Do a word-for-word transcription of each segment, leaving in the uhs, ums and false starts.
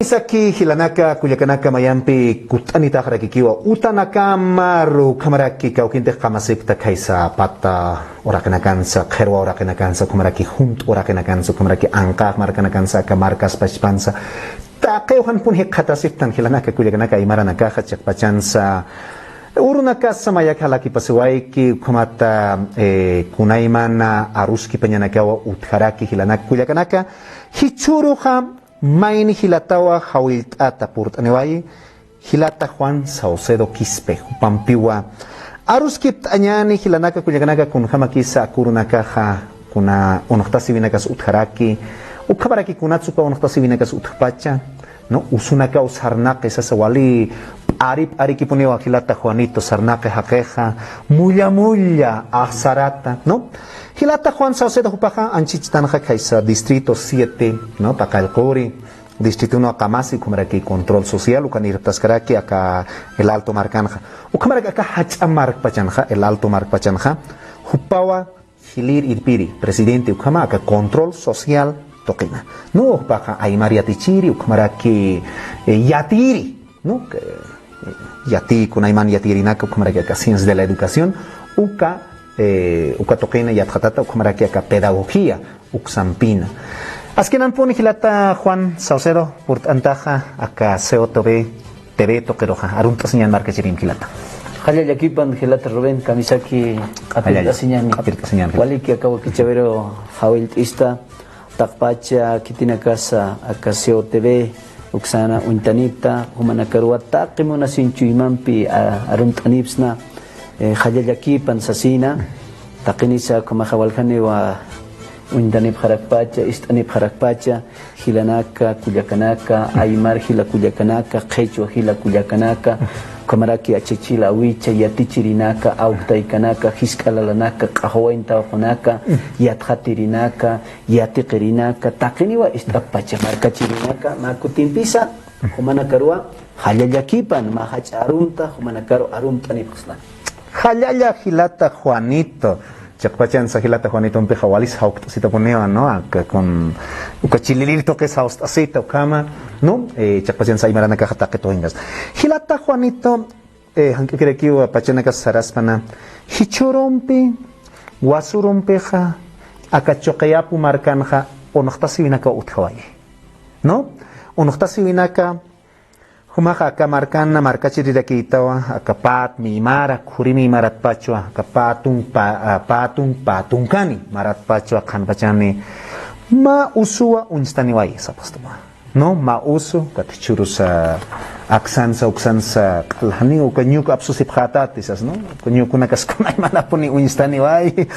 Saki jilanaka, kullakanaka, mayampi kutt'anitaxarakikiwa utanakamar ukhamaraki kawkintix qamasipkta khaysa pata uraqinakansa, qhirwa uraqinakansa, ukhamaraki junt uraqinakansa, ukhamaraki anqax markanakansa, aka markas pachpansa, taqiw janpun jikxatasiptan jilanaka, kullakanaka, aymaranakaxa chiqpachansa. Urunakasa mayak jalakipasiwayki, ukhamata, eh, kunaymana aruskipañanakawa utjaraki jilanaka, kullakanaka, jichhüruxa mayni jilatawa jawillt'ata purt'aniwayi, jilata Juan Saucedo Quispe, jupampiwa aruskipt'añäni jilanaka, kullakanaka, kunjamakisa aka urunakaxa, kuna unuxtasiwinakas utjaraki, ukhamaraki kunatsupa unuxtasiwinakas utjpacha, ¿no? Usunakaw sarnaqi sasa wali p'ari p'arikipuniwa jilata Juanito, sarnaqi jaqixa, mulla mulla axsarata, ¿no? Jilata Juan Saucedo, jupaxa anchhichtanxa khaysa distrito siete, ¿no? Taqallquri distritonwa qamasi, ukhamaraki control social, ukan irptaskaraki aka El Alto markanxa. Ukhamaraki aka jach'a markpachanxa, El Alto markpachanxa, jupawa jilïr irpiri, presidente ukhama aka control social tuqina. No, jupaxa aymar yatichiri, ukhamaraki, eh, yatiri, ¿no? Que, eh, yati, kunayman yatirinaka, ukhamaraki aka ciencia de la educación, uka, eh, uka tuqina yatxatata, ukhamaraki aka pedagogía uksampina. Askinanpuni jilata Juan Saucedo purt'antaxa aka C O T V T V tuqiruxa, arunt'asiñän markachirimpi jilata. Jalla llakipan jilata Rubén, kamisaki q'apirt'asiñäni. Q'apirt'asiñän jilata. Waliki aka wakichäwiru jawillt'ista, taqpacha khitinakasa aka C O T V uksana uñtanipta, jumanakaruwa taqi munasin chuymampi, a, arunt'anipsna, eh, jalla llakipan sasina, taqinisa ukhamaxa waljaniwa uñtanipxarakpacha, ist'anipxarakpacha, jilanaka, kullakanaka, aymar jila kullakanaka, qhichwa jila kullakanaka, ukhamaraki achachila awicha, yatichirinaka, awktaykanaka, jisk'a lalanaka, q'axwawayn tawaqunaka, yatxatirinaka, yatiqirinaka, taqiniwa ist'appacha markachirinaka, mä kutimpisa, jumanakaruwa jalla llakipan, mä jach'a arunta, jumanakaru arunt'anipxsna. Jallalla jilata Juanito. Chiqpachansa jilata Juanitompixa walis jawkt'asitapuniwa, ¿no? Aka kun, uka chililir tuqis jawst'asita ukhama, ¿no? Eh, chiqpachansa aymaranakaxa taqi tuqinkas. Jilata Juanito, eh, jank'akirakiwa pachanakas saraspana, jichhürumpi, wasurumpixa, aka Chuqiyapu markanxa, unuxtasiwinaka utjawayi, ¿no? Unuxtasiwinaka, jumaxa aka markana markachirirakïtawa, aka pät miymara, khuri miymaratpachwa, aka pätun, pa-, a, pätun, pätunkani maratpachwa, qhanpachani, mä usuwa uñstaniwayi, sapxstuma. No, mä usu, ukat jichhürusa aksansa, uksansa, q'al janiw uka ñuk apsusipxätati sas, ¿no? Uka ñukunakas kunaymanapuni uñstaniwayi,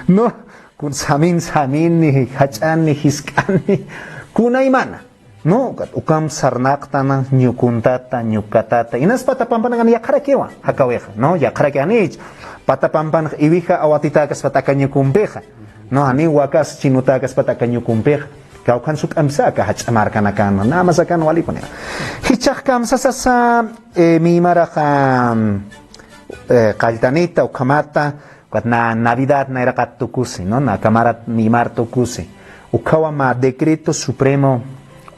¿no? Kun samin, samini, jach'ani, jisk'ani, kunaymana. No, ukat ukamp sarnaqtana, ñukuntata, ñukatata. Inas pata pampanakan yaqharakiwa, jakawixa, ¿no? Yaqharaki janich. Pata pampanx iwija awatitäkaspata aka ñukumpixa. No, janiw wakas chinutäkaspata aka ñukumpixa. Kawkhan sut'ampisa aka jach'a markanakan, nada más akan walipuniwa. Jichhax kamsasasa, eh, miymaraxa, eh, qalltanita, ukhamata, ukat na Navidad nayraqat tukusi, ¿no? Na Cámara miymar tukusi. Ukhawa mä decreto supremo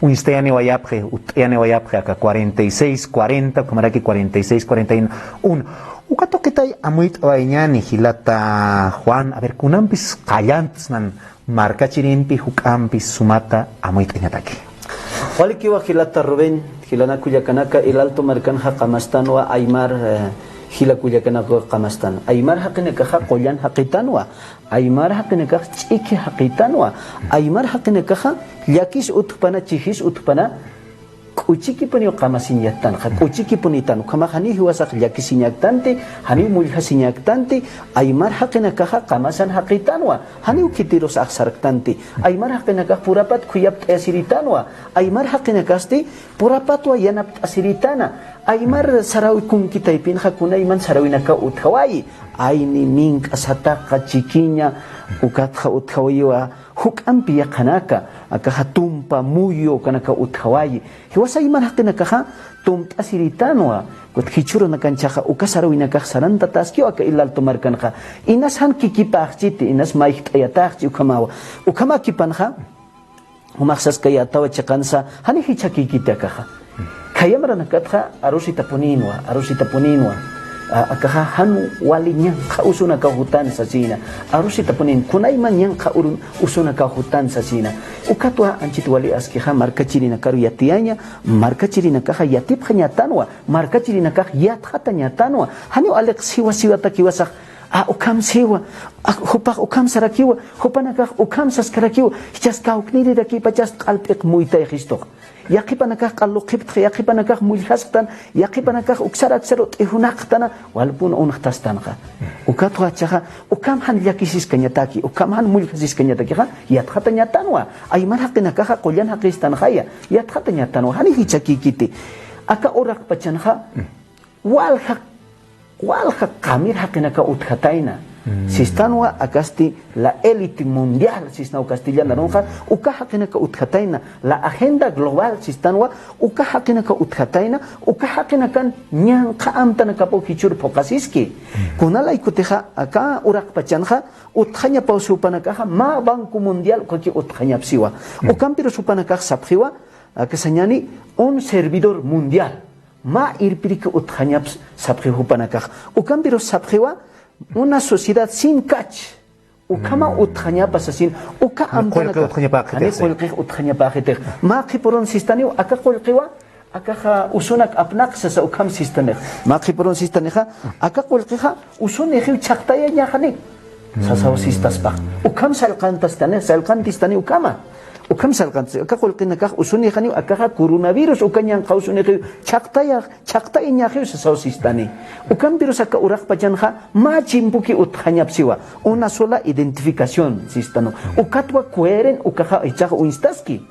uñstayaniwayapxi, utt'ayaniwayapxi aka cuarenta y seis cuarenta, ukhamaraki cuarenta y seis cuarenta y uno. Uka tuqitay amuyt'awayañäni, jilata Juan, a ver, kunampis qallantsnan markachirimpi juk'ampi sumata amuyt'añataki. Walikiwa jilata Rubén, jilanak kullakanaka, El Alto markanxa qamastanwa, aymar, eh, jila kullakanaka qamastan. Aymar jaqinakaxa qullan jaqitanwa, aymar jaqinakax ch'iki jaqitanwa, aymar jaqinakaxa llakis utjpana, chijis utjpana, k'uchikipuniw qamasiñattanxa, k'uchikipunitan, ukhamax janiw jiwasax llakisiñaktanti, janiw mulljasiñaktanti, aymar jaqinakaxa qamasan jaqitanwa, janiw khitirus axsarktanti, aymar jaqinakax purapat khuyapt'ayasiritanwa, aymar jaqinakasti purapatwa yanapt'asiritana, aymar sarawikunkitaypinxa kunayman sarawinakaw utjawayi, ayni, mink'a, sataqa, chikiña, ukatxa utjawayiwa, juk'ampi yaqhanaka, akaxa tumpa, muyu, ukanaka utjawayi. Jiwasa aymar jaqinakaxa tumt'asiritanwa, ukat jichhürunakanchaxa uka sarawinakax sarantataskiw aka El Alto markanxa. Inas jan kikipäxchiti, inas mayjt'ayataxchi ukhamawa. Ukhamakipanxa, Jumax saskayätawa chiqansa, jani jichhakïkiti akaxa. Khaya maranakatxa arusitapunïnwa, arusitapunïnwa. A, akaxa jan wali ñanqha usunakaw jutani sasïna. Arusitapunïn, kunayma ñanqha urun usunakaw jutani sasïna. Ukatwa anchit wali askixa markachirinakaru yatiyaña, markachirinakaxa yatipxañatanwa, markachirinakax yatxatañatanwa. Janiw aliq siwa siwatakiwasax, a, ukham siwa, a, jupax ukham sarakiwa, jupanakax ukham saskarakiwa, jichhas kawknïrirakïpachas q'al p'iq muytayxistuxa. Yaqhipanakax q'al luqhiptxa, yaqhipanakax mulljasktan, yaqhipanakax uksar aksar ut'ijunaqtana, walpun unxtastanxa. Ukatwa jichhaxa, ukham jan llakisiskañataki, ukham jan mulljasiskañatakixa, yatxatañatanwa. Aymar jaqinakaxa qullan jaqistanxaya, yatxatañatanwa, jani jichhakïkiti. Aka uraqpachanxa, walja, walja qamir jaqinakaw utjatayna. Sistanwa akasti la élite mundial, sisnaw castellan arunxa, uka jaqinakaw utjatayna, la agenda global, sistanwa, uka jaqinakaw utjatayna, uka jaqinakan ñanqha amtanakapaw jichhür phuqasiski. Kunalaykutixa, aka uraqpachanxa, utjañapaw jupanakaxa, mä Banco Mundial ukaki utjañapsiwa. Ukampirus jupanakax sapxiwa, aka sañäni, un servidor mundial. Mä irpiriki utjañaps sapxiw jupanakax. Ukampirus sapxiwa, una sociedad sin kach. Ukhama utjañapa sasin, uka amtanaka. Qullqi utjañapäxitix. Jani qullqix utjañapäxitix. Mä qhipürun sistaniw, aka qullqiwa, akaxa usunak apnaq sasa ukham sistanix. Mä qhipürun sistanixa, aka qullqixa, usunixiw chhaqtayañaxani. Sasaw sistaspax. Ukham sallqantastani, sallqantistani ukhama. Ukham sallqantistani, aka qullqinakax usunixaniw, akaxa coronavirus, uka ñanqha usunixiw chhaqtaya, chhaqtayañaxiw sasaw sistani. Ukampirus aka uraqpachanxa, mä chimpuki utjañapsiwa. Una sola identificación, sistanu. Ukatwa coherent, ukaxa, jichhaxa uñstaski.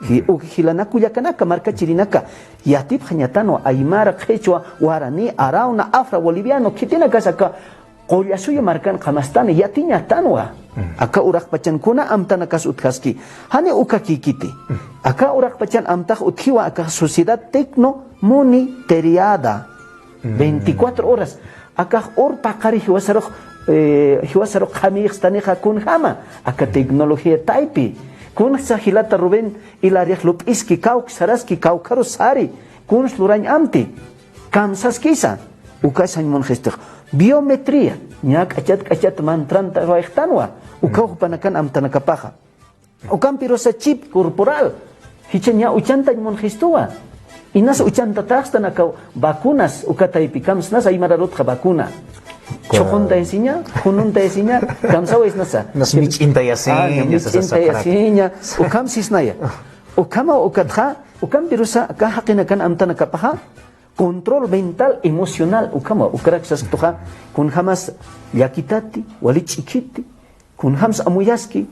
Ji-, uk jilanaka kullakanaka, markachirinaka, yatipxañatanwa, aymara, qhichwa, warani, arawna, afra, boliviano, khitinakas aka, Qullasuyu markan qamastani, yatiñatanwa. Aka uraqpachan kuna amtanakas utjaski. Jani ukakïkiti. Aka uraqpachan amtax utjiwa aka sociedad tecnomonitoreada. Veinticuatro horas. Akax ur paqari jiwasarux, eh, jiwasarux qhamïxstanixa kunjama. Aka tecnología taypi. Kunsa jilata Rubén Hilariax lup'iski, kawk saraski, kawkharus sari. Kuns lurañ amti. Kamsaskisa, uka sañ munxistix. Biometría, ñä k'achat k'achat mantrantaruwayxtanwa, uka jupanakan amtanakapaxa. Ukampirusa chip corporal, jichha ñä uchantañ munxistuwa. Inas uchantataxstan aka vacunas, uka taypi kamsnas aymararutxa vacuna. Chhuquntayasiña, jununtayasiña, kamsawaysnasa. Nas mich'intayasiña, ah, ña mich'intayasiña, ukham sisnaya. Ukhama ukatxa, ukampirusa aka jaqinakan amtanakapaxa, control mental emocional, ukhama, ukarak sasktuxa, kunjamas llakitati, wali ch'ikhiti, kunjams amuyaski,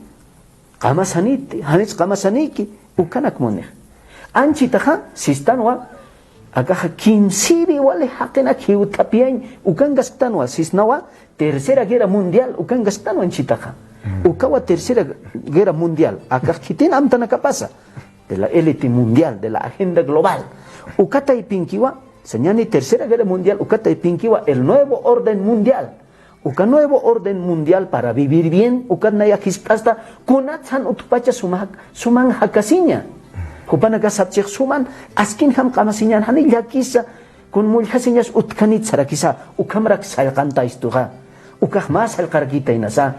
qamasaniti, janich qamasaniki, ukanak munix. Anchitaxa, sistanwa, akaxa kimsiri wali jaqinak jiwthapiyañ, ukankasktanwa, sisnawa, Tercera Guerra Mundial, ukankasktanwa anchitaxa. Ukawa Tercera Guerra Mundial, akax khitin amtanakapasa. De la élite mundial, de la agenda global. Uka taypinkiwa, sañani Tercera Guerra Mundial, uka taypinkiwa, el nuevo orden mundial. Uka nuevo orden mundial para vivir bien, ukat naya jiskt'asta, kunat jan utjpacha suma, suman jakasiña. Jupanaka sapchix suman, askinjam qamasiñan, jani llakisa, kun mulljasiñas utjkanit sarakisa, ukhamrak sallqantaystuxa. Ukax mä sallqarakitaynasa.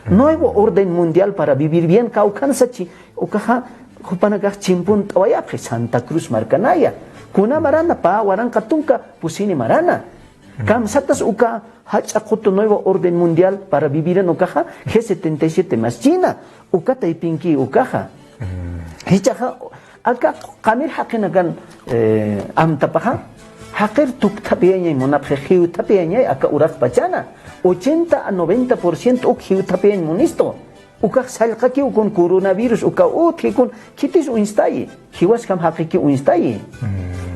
Nuevo orden mundial para vivir bien, kawkhansachi, ukaxa jupanakax chimpunt'awayapxi Santa Cruz markanaya. Kuna marana, pä waranqa tunka pusini marana. Kamsatas uka jach'a qutu nuevo orden mundial para vivir bien ukaxa, G setenta y siete más China, uka taypinki ukaxa. Jichhaxa, aka qamir jaqinakan, eh, amtapaxa, jaqir tukthapiyañay munapxi, jiwthapiyañay aka uraqpachana. Ochenta a noventa por ciento uk jiwthapiyañ munistu. Ukax sallqakiw kun coronavirus, uka utji kun, khitis uñstayi, jiwaskham jaqiki uñstayi.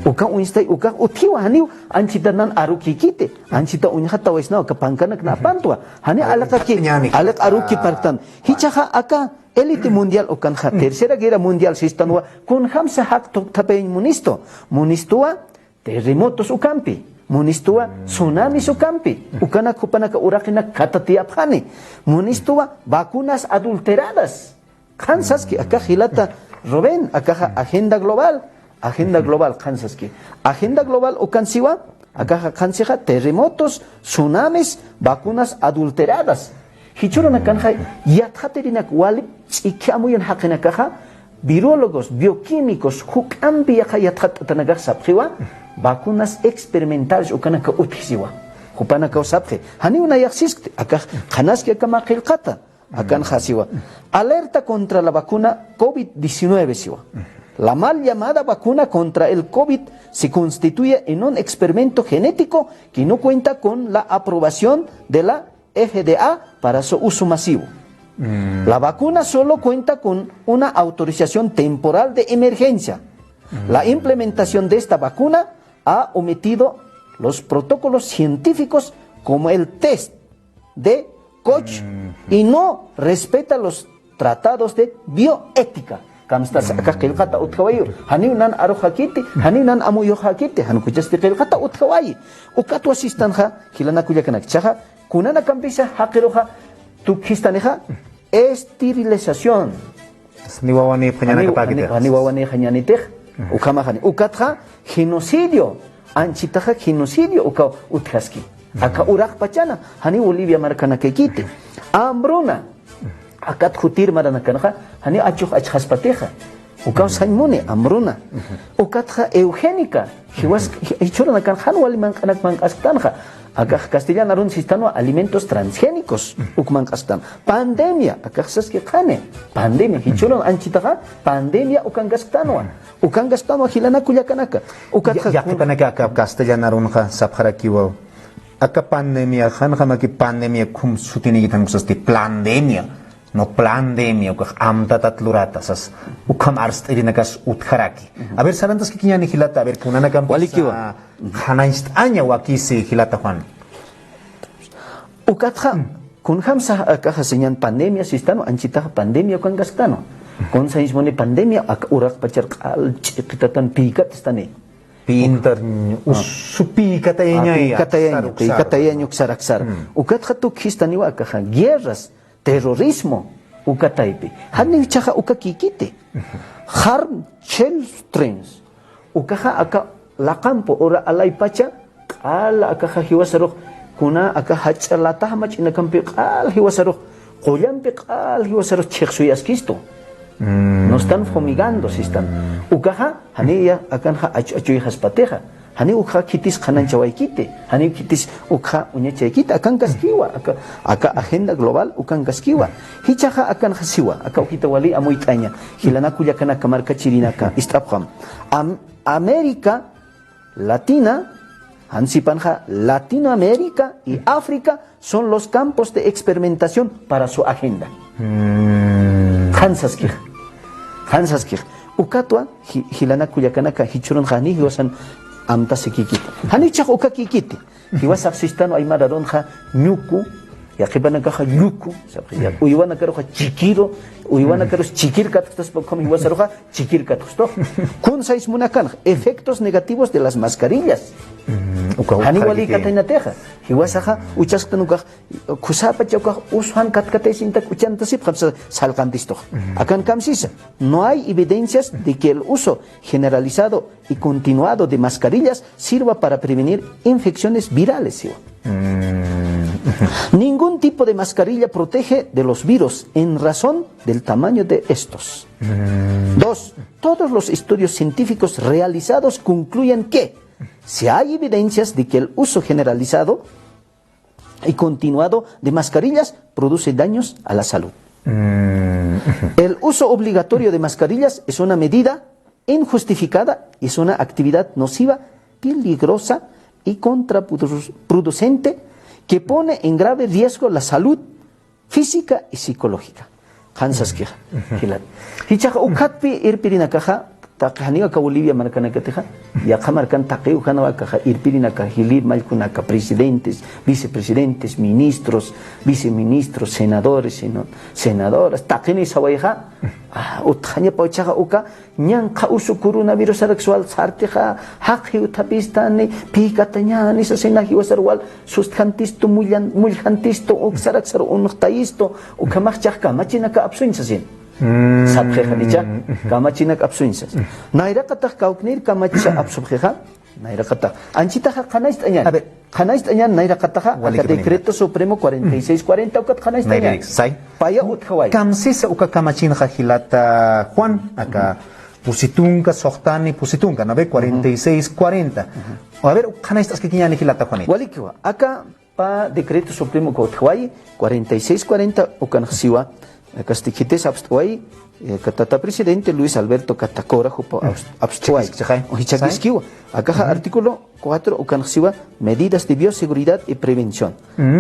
Uka uñstay, ukax utjiwa, janiw, anchita nan arukikiti, anchita uñxatawaysnaw, aka pankanak napantwa, jani aliqaki, aliq aruki parktan. Jichhaxa aka, Élite mundial ukanxa, Tercera Guerra Mundial sistanwa, kunjamsa jaq tukthapiyañ munistu. Munistuwa, terremotos ukampi. Munistuwa, tsunamis ukampi. Ukanak jupanaka uraqinak khatatiyapxani. Munistuwa, vacunas adulteradas. Qhan saski, aka jilata, Rubén, akaxa agenda global, agenda global qhansaski. Agenda global ukan siwa, akaxa qhansixa terremotos, tsunamis, vacunas adulteradas. Jichhürunakanxa yatxatirinak wali ch'ikhi amuyun jaqinakaxa, virólogos, bioquímicos, juk'ampi yaqha yatxatt'atanakax sapxiwa, vacunas experimentales ukanaka utjisiwa. Jupanakaw sapxi, janiw nayax siskti, akax qhanaski aka mä qillqata. Akanxa siwa. Alerta contra la vacuna covid diecinueve siwa. La mal llamada vacuna contra el covid se constituye en un experimento genético que no cuenta con la aprobación de la F D A para su uso masivo. La vacuna solo cuenta con una autorización temporal de emergencia. La implementación de esta vacuna ha omitido los protocolos científicos como el test de Koch y no respeta los tratados de bioética. Kamstas aka qillqata utjawayu. Janiw nan aruxakiti, janiw nan amuyuxakiti, jan kuchasti qillqata utjawayi. Ukatwa sistanxa, jilanak kullakanaka, jichhaxa, kunanakampisa jaqiruxa tukjistanixa, esterilización. Ni wawanïpxañanakapäkitix. Ni wawanïpxañanitix. Ukhamaxani. Ukatxa genocidio. Anchitaxa genocidio ukaw utjaski. Aka uraqpachana, jani Bolivia markanakaykiti. Hambruna. Akat jutir maranakanxa, jani achux achxaspatixa. Ukaw sañ muni, hambruna. Ukatxa eugénica. Jiwas, jichhürunakan jan wali manq'anak manq'asktanxa. Akax castellan arun sistanwa alimentos transgénicos. Uk manq'asktan. Pandemia. Akax saski qhani. Pandemia. Jichhürun anchitaxa pandemia ukankasktanwa. Ukankasktanwa jilanak kullakanaka. Ukatxa ya, kun- yaqhipanaka aka castellan arunxa sapxarakiwa. Aka pandemia, janxamaki pandemia khum sutinikitan kusasti plandemia. No plandemia, ukax amtatat lurata, sas, ukham arst'irinakas utjaraki. A ver, sarantaskikiñäni jilata, a ver, kunanakampis, walikiwa, qhanañcht'aña wakisi jilata Juan. Ukatxa, kunjamsa akaxa siñan pandemia sistan, anchitaxa pandemia ukankasktanwa. Kunsañs muni pandemia, aka uraqpachar q'al ch'iqitatan pïkatstani. Pintar, usu pïkatayaña, pïkatayaña, pïkatayaña uksar aksar. Ukatxa tukjistaniwa akaxa, guerras, terrorismo, uka taypi. Janiw jichhaxa ukakïkiti. Harm Children's. Ukaxa aka laqampu ura alaypacha q'al akaxa jiwasarux kuna aka jach'a latax mach'inakampi q'al jiwasarux qullampi q'al jiwasarux chhixsuyaskistu. Nos están fumigando, sistan. Ukaxa, janiya akanxa achu-, achuyxaspatixa. Jani ukxa khitis qhanañchawaykiti, jani khitis ukxa uñachaykiti, akankaskiwa, aka, aka agenda global ukankaskiwa. Jichhaxa akanxa siwa, aka ujita wali amuyt'aña, jilanak kullakanaka markachirinaka, ist'apxam. Am-, América Latina, jan sipanxa Latinoamérica y África son los campos de experimentación para su agenda. Qhan saskix. Qhan saskix. Ukatwa, ji-, jilanak kullakanaka, jichhürunxa jani jiwasan amtasikïkiti. Jani jichhax ukakïkiti. Jiwasax sistan aymar arunxa ñuku, yaqhipanakaxa lluku, sapxi, ya, uywanakaruxa chikiru, uywanakarus chikir katxtaspa ukham jiwasaruxa chikir katxtux. Kunsañs munakanxa, efectos negativos de las mascarillas. Jani wali kataynatixa, jiwasaxa, uchasktan ukax, khusapacha ukax uswan katkataysintak uchantasipxam sa-, salqantistux. Akan kamsisa, no hay evidencias de que el uso generalizado y continuado de mascarillas sirva para prevenir infecciones virales, siwa. Ningún tipo de mascarilla protege de los virus en razón del tamaño de estos. Dos, todos los estudios científicos realizados concluyen que si hay evidencias de que el uso generalizado y continuado de mascarillas produce daños a la salud. El uso obligatorio de mascarillas es una medida injustificada, es una actividad nociva, peligrosa y contraproducente que pone en grave riesgo la salud física y psicológica. Qhan saskixa, jilat. Jichhaxa ukhatpi irpirinakaxa, taqi janiw aka Bolivia markanakatixa, yaqha markan taqi ukhanaw akaxa irpirinaka, jilïr mallkunaka, presidentes, vicepresidentes, ministros, viceministros, senadores, seno-, senadoras, taqini sawayxa, ah, utjañapa jichhaxa uka, ñanqha usu coronavirus araksuwal sartixa, jaqi uthapistani, pïkatañani sasina jiwasaruwal, sustjantistu, mullan-, mulljantistu, uksaraksar unxtayistu, ukhamax jichhax kamachinaka apsuñ sasin. Mm. Sapxixanicha, kamachinak apsuñsa. Nayraqatax kawknir kamacha apsupxixa, nayraqatax. Anchitaxa qhanacht'añan. A ver. Qhanacht'añan nayraqataxa, aka decreto supremo cuarenta y seis cuarenta, ukat qhanacht'añan. Paya utjaway. Kamsisa uka kamachinxa jilata Juan, aka pusi tunka, suxtani pusi tunka, ¿no ve? Cuarenta y seis cuarenta. A ver, qhanacht'askikiñäni jilata Juanita. Walikiwa, aka pä decreto supremo uka utjaway, cuarenta y seis cuarenta, ukanx siwa, aka stikhitis apst'away, eh, aka tata presidente Luis Alberto Catacora jupa apst'away. Jichhakiskiwa. Akaxa artículo cuatro, ukanx siwa, medidas de bioseguridad y prevención.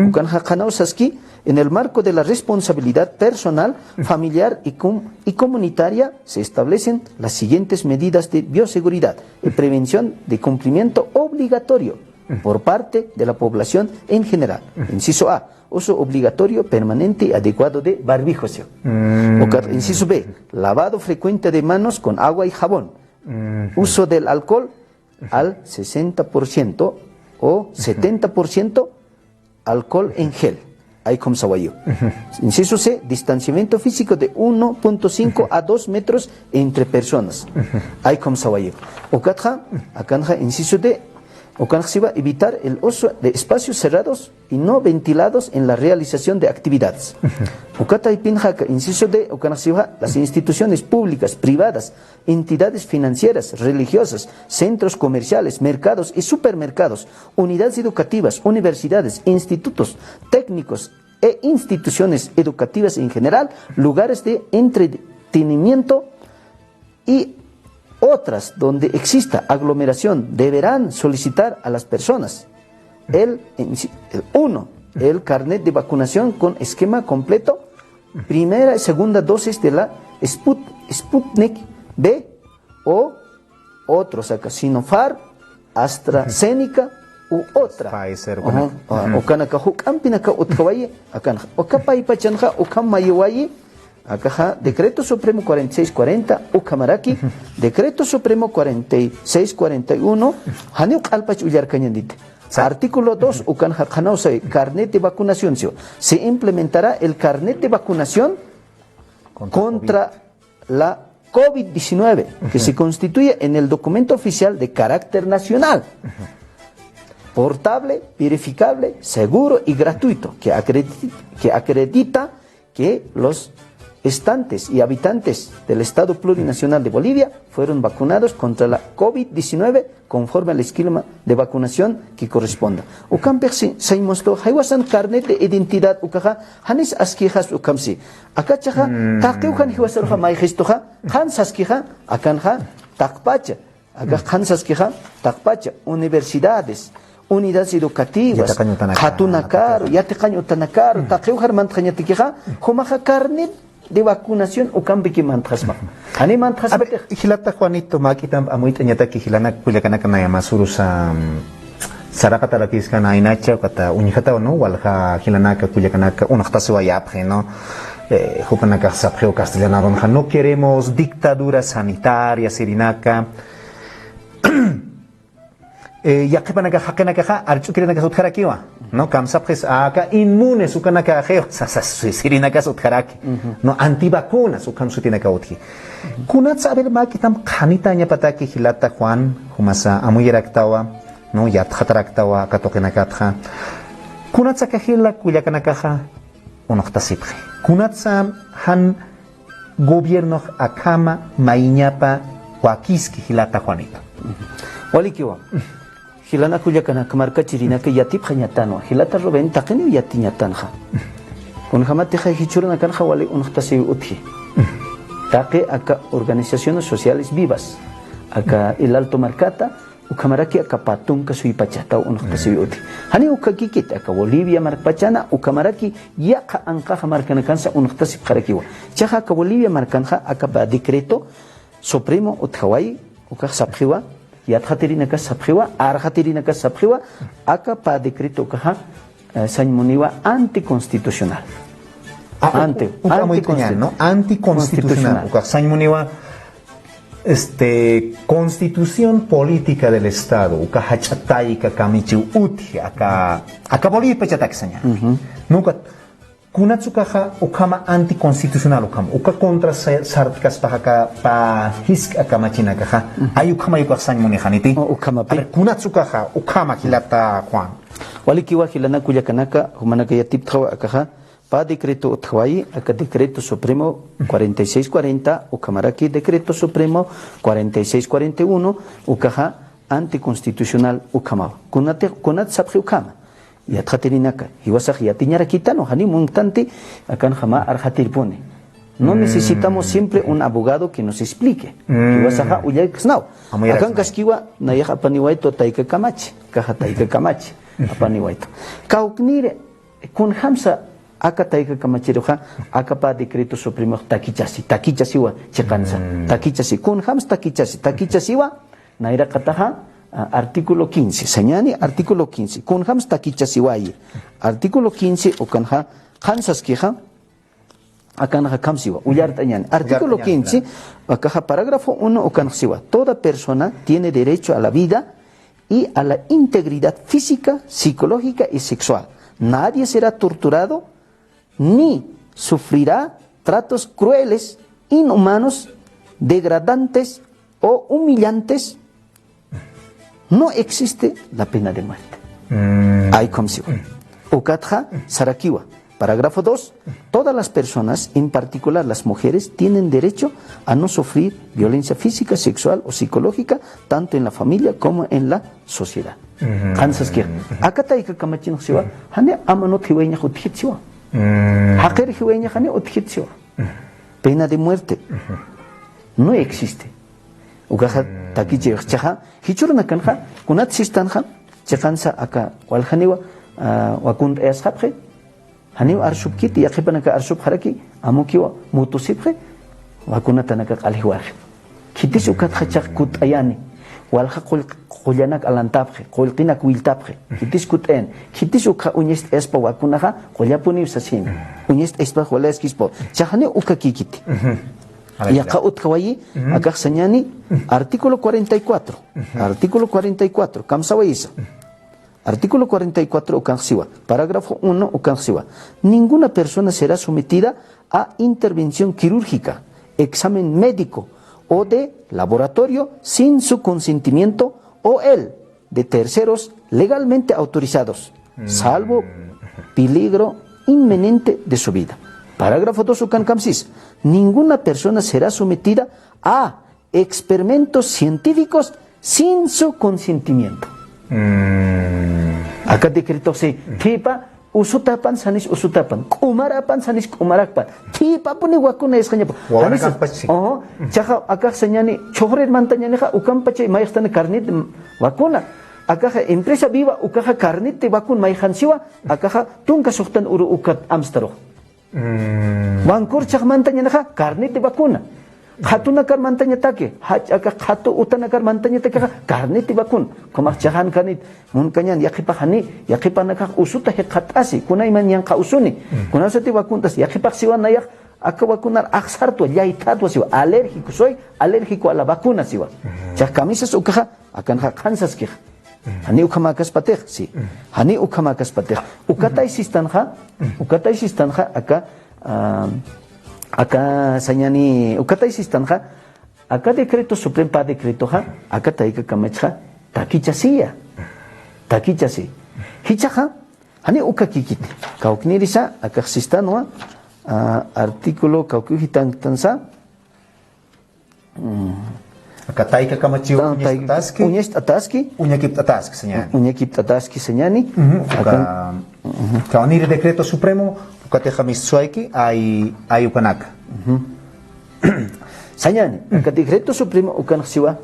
Ukanxa qhanaw saski, en el marco de la responsabilidad personal, familiar y com-, y comunitaria se establecen las siguientes medidas de bioseguridad y prevención de cumplimiento obligatorio por parte de la población en general. Inciso A, uso obligatorio, permanente y adecuado de barbijos. Ukat, inciso B, lavado frecuente de manos con agua y jabón. Uso del alcohol al sesenta por ciento o setenta por ciento alcohol en gel. Ay, khum sawayu. Inciso C, distanciamiento físico de uno punto cinco a dos metros entre personas. Ay, khum sawayu. Ukatxa, akanxa, inciso D, ukanxa siwa evitar el uso de espacios cerrados y no ventilados en la realización de actividades. Ukat aypinxa aka, inciso D, ukanxa siwa, las instituciones públicas, privadas, entidades financieras, religiosas, centros comerciales, mercados y supermercados, unidades educativas, universidades, institutos técnicos e instituciones educativas en general, lugares de entretenimiento y otras donde exista aglomeración, deberán solicitar a las personas el, el uno, el carnet de vacunación con esquema completo, primera y segunda dosis de la Sput-, Sputnik B o otros, aka Sinopharm, AstraZeneca u otra. Pfizer, ujú, ujú. Ukanaka juk'ampinaka utjawayi, akanxa. Uka paypachanxa, ukham mayiwayi, akaxa Decreto Supremo cuarenta y seis cuarenta, ukhamaraki, Decreto Supremo cuarenta y seis cuarenta y uno, janiw q'alpach ullarkañaniti. Artículo dos, ukanxa qhanaw sawi, carnet de vacunación, siwa. Se implementará el carnet de vacunación contra la covid diecinueve, que se constituye en el documento oficial de carácter nacional, portable, verificable, seguro y gratuito, que acredi-, que acredita que los estantes y habitantes del Estado Plurinacional de Bolivia fueron vacunados contra la covid diecinueve conforme al esquema de vacunación que corresponda. Ukampix si, saymustu, jaywasan carnet de identidad ukaxa, janis askixas ukamsi. Akachaxa, taqiw jan jiwasaruxa mayxistuxa, qhan saskixa, akanxa, taqpacha. Akax qhan saskixa, taqpacha, universidades, unidades educativas, qhatunakaru, yatiqañ utanakaru, taqiw jar mantxañatikixa, jumaxa carnet de vacunación ukampiki mantxasma. Jani mantxasma. A ver, jilata Juanito, mä k'itamp amuyt'añataki jilanaka kullakanaka nayamasürus, am, saraqatarakïskana aynacha, ukata uñjatawa, ¿no? Walja jilanaka kullakanaka unxtasiwayapxi, ¿no? Eh, jupanakax sapxiw castellanarunxa, no queremos dictadura sanitaria, sirinaka. Eh, yaqhipanakax jaqinakaxa arch'ukirinakas utjarakiwa, ¿no? Kamsapxis, aka inmunes ukanakaxiw, sasas sirinakas utjaraki, ¿no? Antivacunas ukham sutinaka utji. Kunatsa, a ver, mä k'itamp qhanitañapataki jilata Juan, jumasa amuyaraktawa, ¿no? Yatxataraktawa aka tuqinakatxa. Kunatsa aka jila kullakanakaxa unxtasipxi. Kunatsa jan gobiernox akhama mayiñapa wakiski jilata Juanito. Walikiwa. Jilanak kullakanaka, markachirinaka yatipxañatanwa. Jilata Rubén, taqiniw yatiñatanxa. Kunjamatixa jichhürunakanxa wali unxtasiw utji. Taqi aka organizaciones sociales vivas, aka El Alto markata, ukhamaraki aka pä tunka suypachata unxtasiw utji. Jani ukakikit, aka Bolivia markpachana, ukhamaraki yaqha anqaxa markanakansa unxtasipxarakiwa. Jichhaxa aka Bolivia markanxa aka pä decreto supremo utjawayi, ukax sapxiwa, yatxatirinakas sapxiwa, arxatirinakas sapxiwa, aka pä decreto ukaxa, eh, sañ muniwa anticonstitucional. Ah, u-, anti-, u-, uka amuyt'añan, ¿no? Anticonstitucional. Constitucional. Ukax sañ muniwa, este, constitución política del Estado, uka jach'a tayka kamichiw utji, aka, aka Bolivia pachatak saña. Ujú. Nuka Kunatsukaxa ukhama anticonstitucional ukhama, uka contra sa-, sartkaspaxa aka pä jisk'a kamachinakaxa, ay ukhama yukax sañ munixaniti. O, ukhamapi. A ver, kunatsukaxa ukhama jilata Juan. Walikiwa jilanaka kullakanaka, jumanaka yatiptxawa akaxa, pä decreto utjawayi, aka decreto supremo cuarenta y seis cuarenta, ukhamaraki decreto supremo cuarenta y seis cuarenta y uno, ukaxa anticonstitucional ukhamawa. Kunati, kunat sapxi ukhama. Yatxatirinaka, jiwasax yatiñarakitanwa, jani munktanti, akanxa mä arxatirpuni. No necesitamos siempre un abogado que nos explique. Jiwasaxa ullaksnaw. Akankaskiwa, nayax apaniwaytwa tayka kamachi, kaxa tayka kamachi, apaniwaytwa. Kawkniri, kunjamsa aka tayka kamachiruxa, aka pä decreto supremo takichasi, takichasiwa chiqansa, takichasi, kunjamsa takichasi, takichasiwa, nayraqataxa, a, artículo quince, sañani artículo quince, kunjams takichasiwayi. Artículo quince, ukanxa, qhansaskixa, akanxa khamsiwa, ullart'añani. Artículo quince, akaxa parágrafo uno, ukanxsiwa. Toda persona tiene derecho a la vida y a la integridad física, psicológica y sexual. Nadie será torturado ni sufrirá tratos crueles, inhumanos, degradantes o humillantes. No existe la pena de muerte. Ay, ukham siwa. Ukatxa sarakiwa. Parágrafo dos. Todas las personas, en particular las mujeres, tienen derecho a no sufrir violencia física, sexual o psicológica, tanto en la familia como en la sociedad. Qhansaskix. Aka tayka kamachinx siwa, jani amanut jiwayñax utjit siwa. Jaqir jiwayñax jani utjit siwa. Pena de muerte no existe. Ukaxa takichix chixa, jichhürunakanxa, kunat sistanxa, chiqansa aka waljaniwa, a, wakunt'ayasxapxi, janiw arsupkiti, yaqhipanaka arsupxaraki, amukiwa mutusipxi, wakunatanaka q'al jiwarxi. Khitis ukatxa chiq kutt'ayani, walja qull-, qullanak alantapxi, qullqinak willtapxi, khitis kutt'ayani, khitis ukxa uñast'ayaspa wakunaxa, qullapuniw sasini, uñast'ayaspa walayaskispa, chixa janiw ukakïkiti. Yaqha utjawayi, akax sañani, artículo cuarenta y cuatro, artículo cuarenta y cuatro, kamsawayisa. Artículo cuarenta y cuatro ukanx siwa, parágrafo uno ukanx siwa. Ninguna persona será sometida a intervención quirúrgica, examen médico o de laboratorio sin su consentimiento o el de terceros legalmente autorizados, salvo peligro inminente de su vida. Parágrafo dos ukan kamsis. Ninguna persona será sometida a experimentos científicos sin su consentimiento. Aka decreto si, thipa usutapan, sanis usutapan, k'umarapan, sanis k'umarakpan, thipapuni wakuna isqañapa. Wawanakampach si. Oho, chaxa akax sañani, chhuxrir mantañanixa, ukampachay mayxtani carnet, wakuna. Akaxa empresa viva, ukaxa carnet de vacuna mayxan siwa, akaxa tunka suxtan uru ukat amstarux. Wankur chax mantañanixa, carnet de vacuna. Qhatunakar mantañataki, jach'aka qhatu utanakar mantañatakixa, carnet de vacuna. Kumax chaxan carnet, munkañan, yaqhipaxani, yaqhipanakax usuta jikxat'asi, kunayman ñanqha usuni. Kunasati vacunt'as, yaqhipax siwa nayax, aka vacunar axsartwa, llaythatwa siwa, alérgico soy, alérgico a la vacuna siwa. Chax kamisas ukaxa, akanxa qhansaskix. Jani ukhamäkaspatix, sí. Jani ukhamäkaspatix. Ukatay sistanxa, ukatay sistanxa, aka, ah, aka sañani, ukatay sistanxa, aka decreto supremo pä decretoxa, aka tayka kamachxa, takichasiya. Takichasi. Jichhaxa, jani ukakïkiti. Kawknirisa, akax sistanwa, ah, artículo kawkiw jithanktansa, Mm. Aka tayka kamachiw uñacht'ataski. Uñacht'ataski. Uñakipt'ataski, sañani. Uñakipt'ataski, sañani. Ujú. Aka, aka uniri decreto supremo, ukatixa mistswayki, ay, ay ukanaka. Ujú. Sañani, aka decreto supremo ukanx siwa,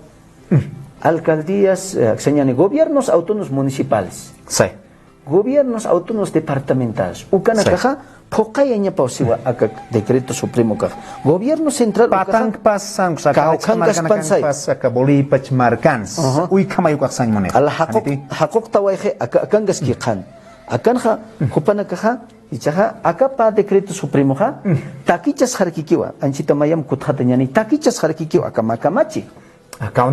alcaldías, eh, sañani, gobiernos autónomos municipales. Say. Gobiernos autónomos departamentales. Ukanakaxa, phuqayañapaw siwa aka decreto supremo kax. Gobierno central ukaxa, patankpas sankus, aka kawkhankas markanakanpas, pansay, aka bolipach markans. Ajá. Uykhamay ukax sañ munix. Ala jaquq, jaquqtawayxi, aka, akankaski qhan. Akanxa, jupanakaxa, jichhaxa, aka pä decreto supremoxa, takichasxarakikiwa, anchita mayam kutxatañani, takichasxarakikiwa, aka mä kamachi. Aka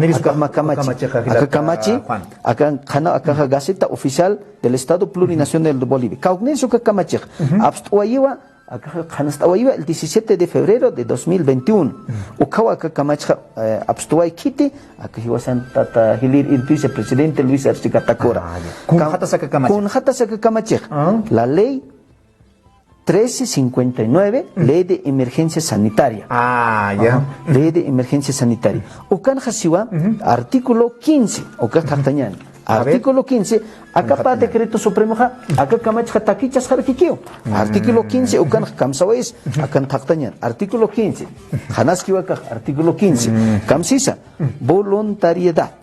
kamachi, aka kamachi, aka qhana, aka Gaceta Oficial del Estado Plurinacional de Bolivia. Kawknïrisa uka kamachixa. Apst'awayiwa, aka qhanst'awayiwa el diecisiete de febrero de dos mil veintiuno. Ukawa aka kamachixa, eh, apst'away khiti, aka jiwasan tata Hilir Irpisa presidente Luis Arce Catacora. Kunxatasa aka kamachixa. La ley trece cincuenta y nueve, ley de emergencia sanitaria. Ah, ya. Ajá, ley de emergencia sanitaria. Ukanxa siwa, artículo quince, uka thaqtañan. Artículo quince, aka pä decreto supremoxa, aka kamachixa takichasxarkikiw. Artículo quince, ukanxa kamsawayis, akan thaqtañan. Artículo quince. Qhanaskiwa akax, artículo quince. Kamsisa, voluntariedad.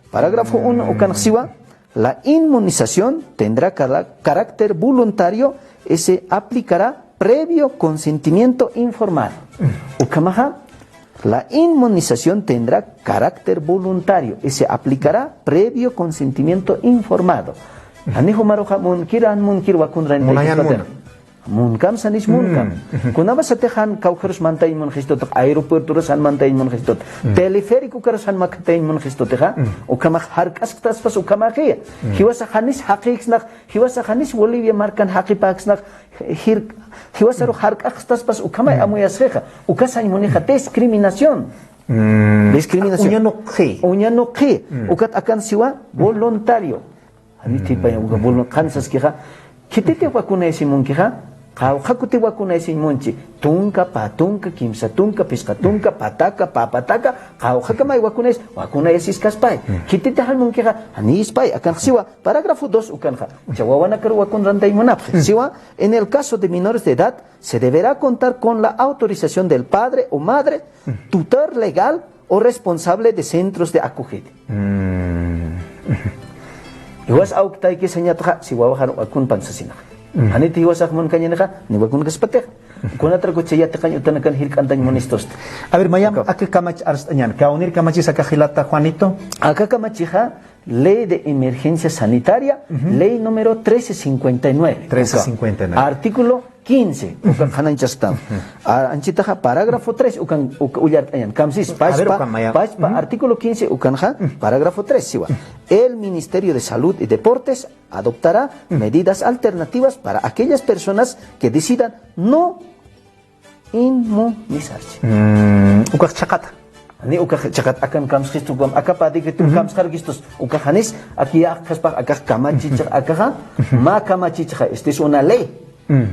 Parágrafo uno, ukanxa siwa, la inmunización tendrá cala-, carácter voluntario y se aplicará previo consentimiento informado. Ukhamaxa, la inmunización tendrá carácter voluntario y se aplicará previo consentimiento informado. Jani jumaruxa munkir, jan munkir wakunrani. Munkam sanis munkam. Kunapachatix jan kawkharus mantayañ munxistutix, aeropuertorus jan mantayañ munxistut. Teleférico ukarus jan makatayañ munxistutixa. Ukhamax jark'asktaspas ukhamaxiya. Jiwasa janis jaqiksnax, jiwasa janis Bolivia markan jaqipäksnax, jir-, jiwasarux jark'asktaspas ukhamay amuyasxixa. Uka sañ munixa discriminación. Discriminación. Uñanuqxi. Uñanuqxi. Ukat akan siwa voluntario. Jani thipay uka volun-, qhan saskixa, khititix wakunayasiñ munkixa, qawqha kuti wakunayasiñ munchi, tunka, pä tunka, kimsa tunka, phisqa tunka, pataka, pä pataka, qawqhakamay wakunayas-, wakunayasiskaspay. Khititix jan munkixa, janispay, akanxa siwa, parágrafo dos ukanxa, ucha wawanakar wakunrantay munapxi. Siwa, en el caso de menores de edad, se deberá contar con la autorización del padre o madre, tutor legal o responsable de centros de acogida. Jiwas awk tayki sañatxa, si wawaxar wakunpan sasinaxa. Janiti jiwasax munkañänixa, ni wakunkaspatixa. Kunatrak ucha yatiqañ utanakan jirk'antañ munistusti. A ver, mayam, aka kamach arst'añän. Kawnir kamachis aka jilata Juanito. Aka kamachixa, Ley de Emergencia Sanitaria, ley número trece cincuenta y nueve. Trece cincuenta y nueve. Artículo quince, ukan qhanañchastam. A, anchitaxa parágrafo tres, ukan, uka ullart'añan. Kamsis, pachpa, pachpa, artículo quince, ukanxa, parágrafo tres, siwa. El Ministerio de Salud y Deportes adoptará medidas alternativas para aquellas personas que decidan no inmunizarse. Ukax chhaqata. Ni ukax chhaqat akan kamsxistu, aka pä decreto kamsxarkistus, ukax janis, aki yäqkaspax, akax kamachichix, akaxa, mä kamachichixa, esta es una ley.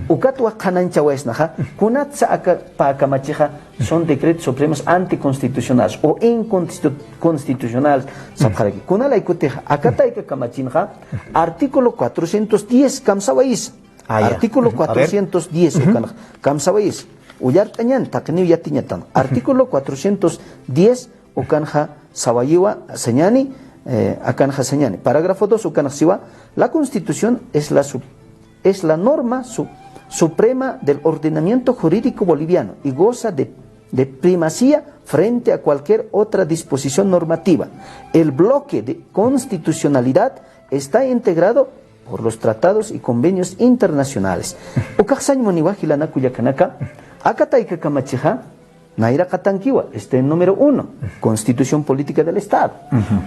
Ukatwa qhanañchawaysnaxa, kunatsa aka pä kamachixa, son decretos supremos anticonstitucionales o inconstitucionales, sapxaraki. Kunalaykutixa, aka tayka kamachinxa, artículo cuatrocientos diez kamsawayis. Artículo cuatrocientos diez, ukan, kamsawayis. Ullart'añän, taqiniw yatiñatan. Artículo cuatrocientos diez, ukanxa sawayiwa sañäni, eh, akanxa sañäni. Parágrafo dos, ukanxa siwa, la Constitución es la su-, es la norma su-, suprema del ordenamiento jurídico boliviano y goza de, de primacía frente a cualquier otra disposición normativa. El bloque de constitucionalidad está integrado por los tratados y convenios internacionales. Ukax sañ muniwa jilanaka kullakanaka, aka tayka kamachixa, nayraqatankiwa, este número uno, Constitución Política del Estado.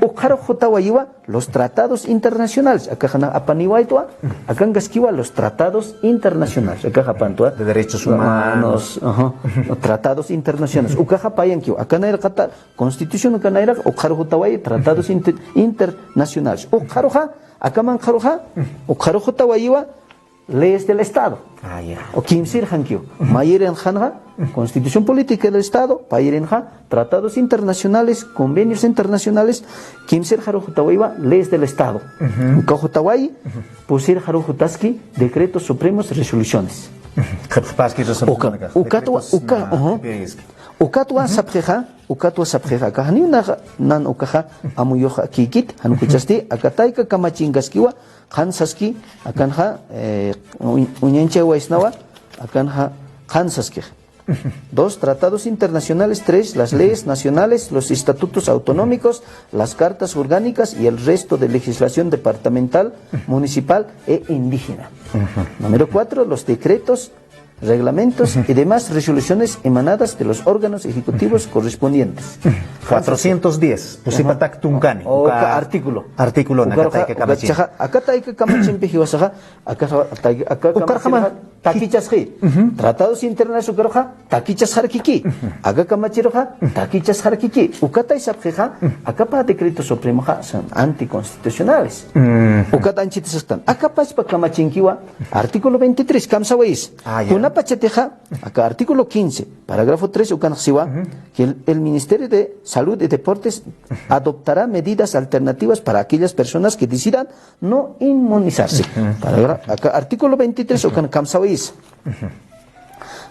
Ukxarux jutawayiwa, los tratados internacionales, akax nax apaniwaytwa, akankaskiwa, los tratados internacionales, akax apantwa. De derechos humanos. Ajá, tratados internacionales, ukax apayankiwa, aka nayraqata, Constitución uka nayraq, ukxarux jutawayi, tratados inter-, internacionales. Ukxaruxa, aka manqharuxa, ukxarux jutawayiwa, leyes del Estado. Ah, ya. O kimsïrxankiw. Mayirinxanxa, Constitución Política del Estado, payirinxa, tratados internacionales, convenios internacionales, kimsïrxarux jutawayiwa, leyes del Estado. Uka jutawayi, pusïrxarux jutaski, decretos supremos, resoluciones. Qhipxpaski resoluciones. Uka, ukatwa, uka, ajá. Ukatwa sapxixa, ukatwa sapxixa, akax janiw nax, nan ukaxa, amuyuxkïkit, jan kuchasti, aka tayka kamachinkaskiwa, qhan saski, akanxa, eh, uñ-, uñañchawaysnawa, akanxa, qhan saskix. Dos, tratados internacionales. Tres, las leyes nacionales, los estatutos autonómicos, las cartas orgánicas y el resto de legislación departamental, municipal e indígena. Número cuatro, los decretos reglamentos y demás resoluciones emanadas de los órganos ejecutivos correspondientes. Cuatrocientos diez, pusipatak tunkani, uka artículo. Artículo, uka tayka kamachin. Aka tayka kamachinpi jiwasaxa, aka, aka kamachin takichasxi. Tratados internacionales ukaruxa takichasxarkiki. Aka kamachiruxa takichasxarkiki. Ukatay sapxixa, aka pä decreto supremoxa son anticonstitucionales. Ukat anchita sastan. Aka pachpa kamachinkiwa, artículo veintitrés, kamsawayis. Kunapachatixa, aka artículo quince, parágrafo tres, ukanxsiwa, que el, el Ministerio de Salud y Deportes adoptará medidas alternativas para aquellas personas que decidan no inmunizarse. Parágrafo, aka artículo veintitrés, ukan kamsawayis.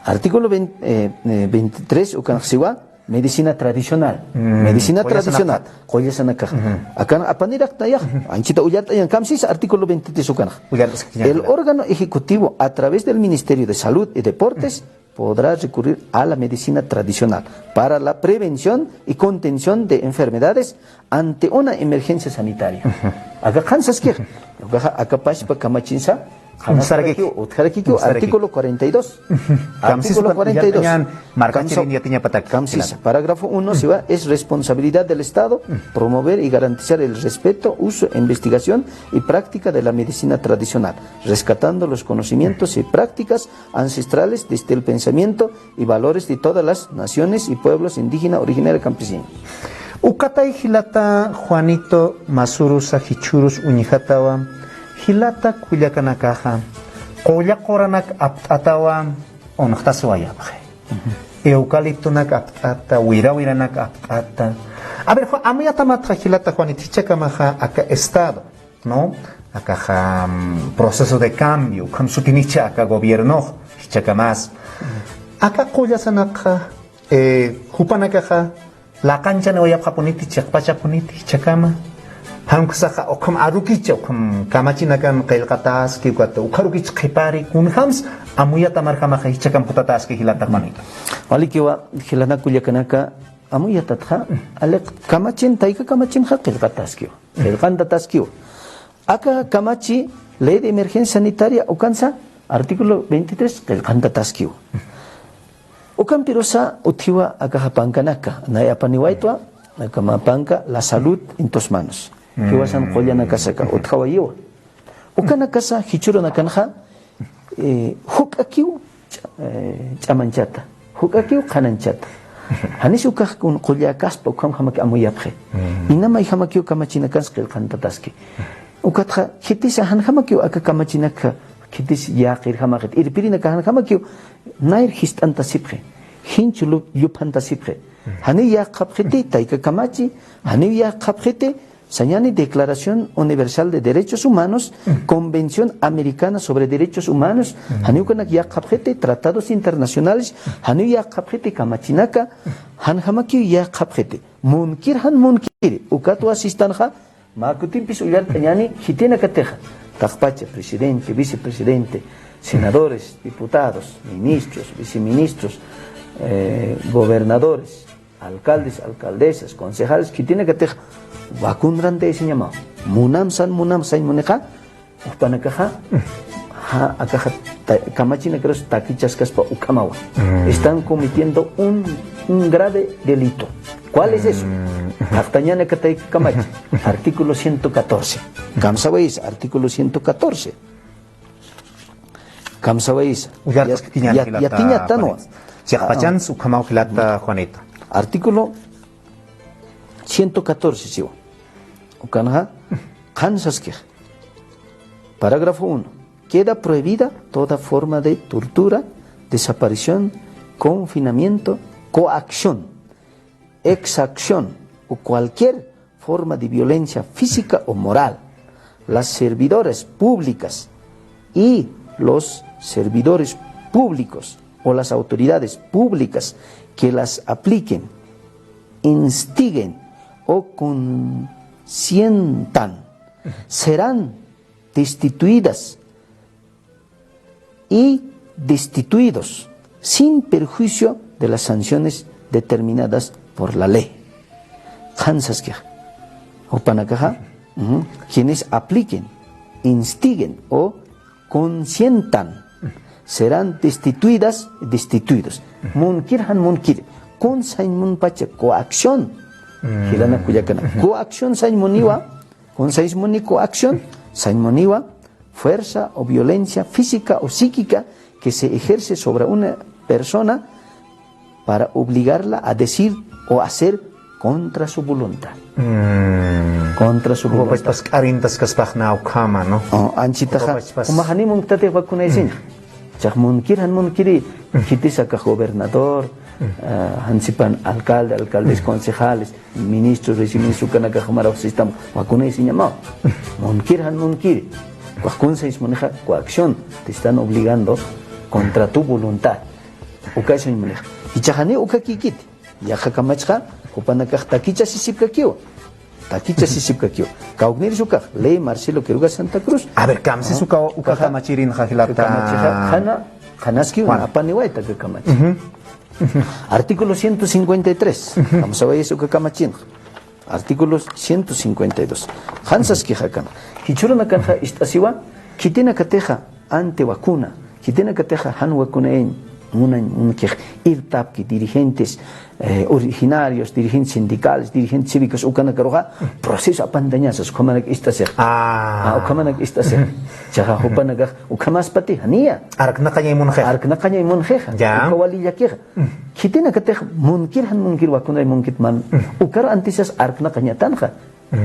Artículo veinte, eh, eh, veintitrés, ukanxsiwa, medicina tradicional. Medicina tradicional. Qullasanakax. Akan apaniraktayax, anchita ullart'ayan kamsis, artículo veintitrés ukanx. El órgano ejecutivo, a través del Ministerio de Salud y Deportes, podrá recurrir a la medicina tradicional para la prevención y contención de enfermedades ante una emergencia sanitaria. Aka qhan saskix, ukaxa aka pachpa kamachinsa, utjarakikiw, utjarakikiw, artículo cuarenta y dos. Artículo cuarenta y dos. Kamsis, parágrafo uno, siwa, es responsabilidad del Estado promover y garantizar el respeto, uso, investigación y práctica de la medicina tradicional, rescatando los conocimientos y prácticas ancestrales desde el pensamiento y valores de todas las naciones y pueblos indígena, originario, campesino. Ukatay jilata Juanito Mazurusa jichhürus uñjatawa, jilata kullakanakaxa, qulla quranak apt'atawa, uñjtasiwayapxi. Eucaliptonak apt'ata, wira wiranak apt'ata. A ver, Ju-, amuyatamatxa jilata Juanito, jichhakamaxa aka estado, ¿no? Akaxa, mm, proceso de cambio, ukham sutinicha aka gobiernox, jichhakamas. Aka qullasanakxa, eh, jupanakaxa, laqanchaniwayapxapuniti, chiqpachapuniti, jichhakama. Jan uksaxa, ukham arukicha, ukham kamachinakan qillqataski, ukat ukharukich qhipari, kunjams, amuyata marjamaxa, jichhakam jutataski, jilata Juanito. Walikiwa, jilanak kullakanaka, amuyatatxa, aliq kamachin, tayka kamachinxa qillqataskiwa. Qillqantataskiwa. Aka kamachi, ley de emergencia sanitaria, ukansa, artículo veintitrés, qillqantataskiwa. Ukampirusa utjiwa akaxa pankanaka, nay apaniwaytwa, akama panka, la salud en tus manos. Jiwasan qullanakasaka, utjawayiwa. Ukanakasa jichhürunakanxa, eh, juk'akiw ch-, eh, ch'amanchata, juk'akiw qhananchata. Janis ukax kun qulläkaspa, ukhamjamaki amuyapxi. Inamayjamakiw kamachinakans qillqantataski. Ukatxa, khitisa janjamakiw aka kamachinakxa, khitis yäqirjamaxit. Irpirinaka janjamakiw, nayr jist'antasipxi. Jinchu llu-, lluphantasipxi. Janiw yäqxapxiti, tayka kamachi, janiw yäqxapxiti, sañani Declaración Universal de Derechos Humanos, Convención Americana sobre Derechos Humanos, janiw ukanak yäqxapxiti, tratados internacionales, janiw yäqxapxiti, kamachinaka, janjamakiw yäqxapxiti. Munkir jan munkiri, ukatwa sistanxa, mä kutimpis ullart'añani, khitinakatixa, taqpacha, presidente, vicepresidente, senadores, diputados, ministros, viceministros, eh, gobernadores, alcaldes, alcaldesas, concejales, khitinakatix wakunrantayasiñamaw. Munamsan, munamsañ munixa, jupanakaxa, ja, akaxa ta-, kamachinakarus takichaskaspa ukhamawa. Están cometiendo un, un grave delito. ¿Cuál es eso? Jaqtañanakatay kamachi. Artículo ciento catorce. Kamsawayis, artículo ciento catorce. Kamsawayisa. Uyart'askiñan, ya, jilata, yatiñatanwa. Juanita. Chiqpachans ukhamaw jilata Juanita. Artículo ciento catorce, siwa. Ukanxa, qhan saskix. Parágrafo uno. Queda prohibida toda forma de tortura, desaparición, confinamiento, coacción, exacción o cualquier forma de violencia física o moral. Las servidoras públicas y los servidores públicos o las autoridades públicas que las apliquen, instiguen o consientan serán destituidas y destituidos sin perjuicio de las sanciones determinadas por la ley. Qhan saskix. Jupanakaxa, ujú, quienes apliquen, instiguen o consientan serán destituidas, destituidos. Munkir jan munkir. Kun sañ munpacha coacción. Jilanak kullakana. Coacción sañ muniwa. Kun sañ muni coacción. Sañ muniwa fuerza o violencia física o psíquica que se ejerce sobre una persona para obligarla a decir o hacer contra su voluntad. Contra su voluntad. Ukapapas k'arintas kaspaxna ukhama, ¿no? Anchitaxa, ukapapas. Uma jani munktatix vacunayasiña. Chax munkir jan munkiri, khitis akax gobernador, jansipan alcalde, alcaldes, concejales, ministros, viceministros, ukanakax maraw sistam vacunayasiñamaw. Munkir jan munkiri. Ukax kun sañ munixa coacción, te están obligando contra tu voluntad. Uka sañ munixa. Jichhax jani uka kikiti. Yaqha kamachxa, jupanakax takichasisipkakiwa. Takichasisipkakiwa. Kawkniris ukax, ley Marcelo Quiroga Santa Cruz. A ver, kamsis uka, uka kamachirinxa jilata. Kamachixa, jana, janaskiw, apaniwayta aka kamachi. Artículo ciento cincuenta y tres. Kamsawayas uka kamachinxa. Artículo ciento cincuenta y dos. Jan saskixa akan. Jichhürunakanxa ist'asiwa, khitinakatixa anti vacuna, khitinakatixa jan vacunayañ munañ munkix, irtapki dirigentes, eh, originarios, dirigentes sindicales, dirigentes cívicos, ukanakaruxa proceso apantañasas, ukhamanak ist'asix. Ah, ukhamanak ist'asix. Chaxa jupanakax, ukhamaspati, janiya. Arknaqañay munxixa. Arknaqañay munxixa. Ya. Uka wali llakixa. Khitinakatix munkir jan munkir vacunay munkit man. Ukar antisas arknaqañatanxa.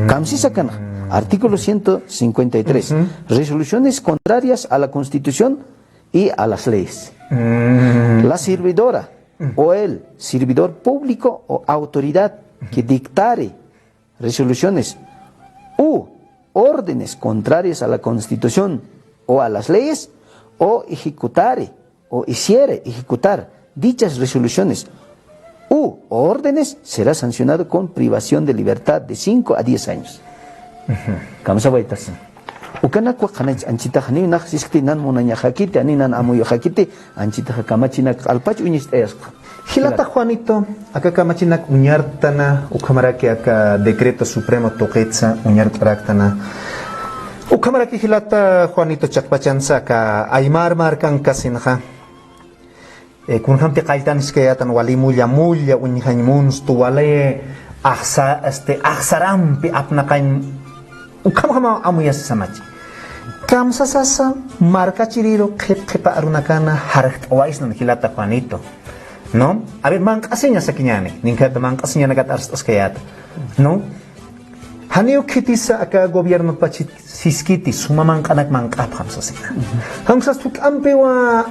Kamsisa kanxa. Artículo ciento cincuenta y tres. Resoluciones contrarias a la Constitución y a las leyes. La servidora o el servidor público o autoridad que dictare resoluciones u órdenes contrarias a la Constitución o a las leyes, o ejecutare, o hiciere ejecutar dichas resoluciones u órdenes, será sancionado con privación de libertad de cinco a diez años. Kamsawaytas. Ukanakwa qhanach anchitax ni nax siskti nan munañaxakiti, ani nan amuyuxakiti, anchitaxa kamachinak q'alpach uñist'ayasqa. Jilata Juanito, aka kamachinak uñartana, ukhamaraki aka decreto supremo tuqitsa uñart'araktana. Ukhamaraki jilata Juanito chiqpachansa aka aymar markankasinxa. Eh, kunjamti qalltaniskayätan wali mulla mulla uñjañ munstu, wali axsa-, este, axsarampi apnaqañ Ukhamjamaw amuyasisamachi. Kamsasasa markachiriru qhip qhipa arunakana jarjt'awaysnan jilata Juanito. ¿No? A ver, manq'asiñasakiñäni. Ninkhata manq'asiñanakat arst'askayäta. ¿No? Janiw khitisa aka gobiernopach siskiti, suma manq'anak manq'apxam sasina. Jan sas juk'ampiwa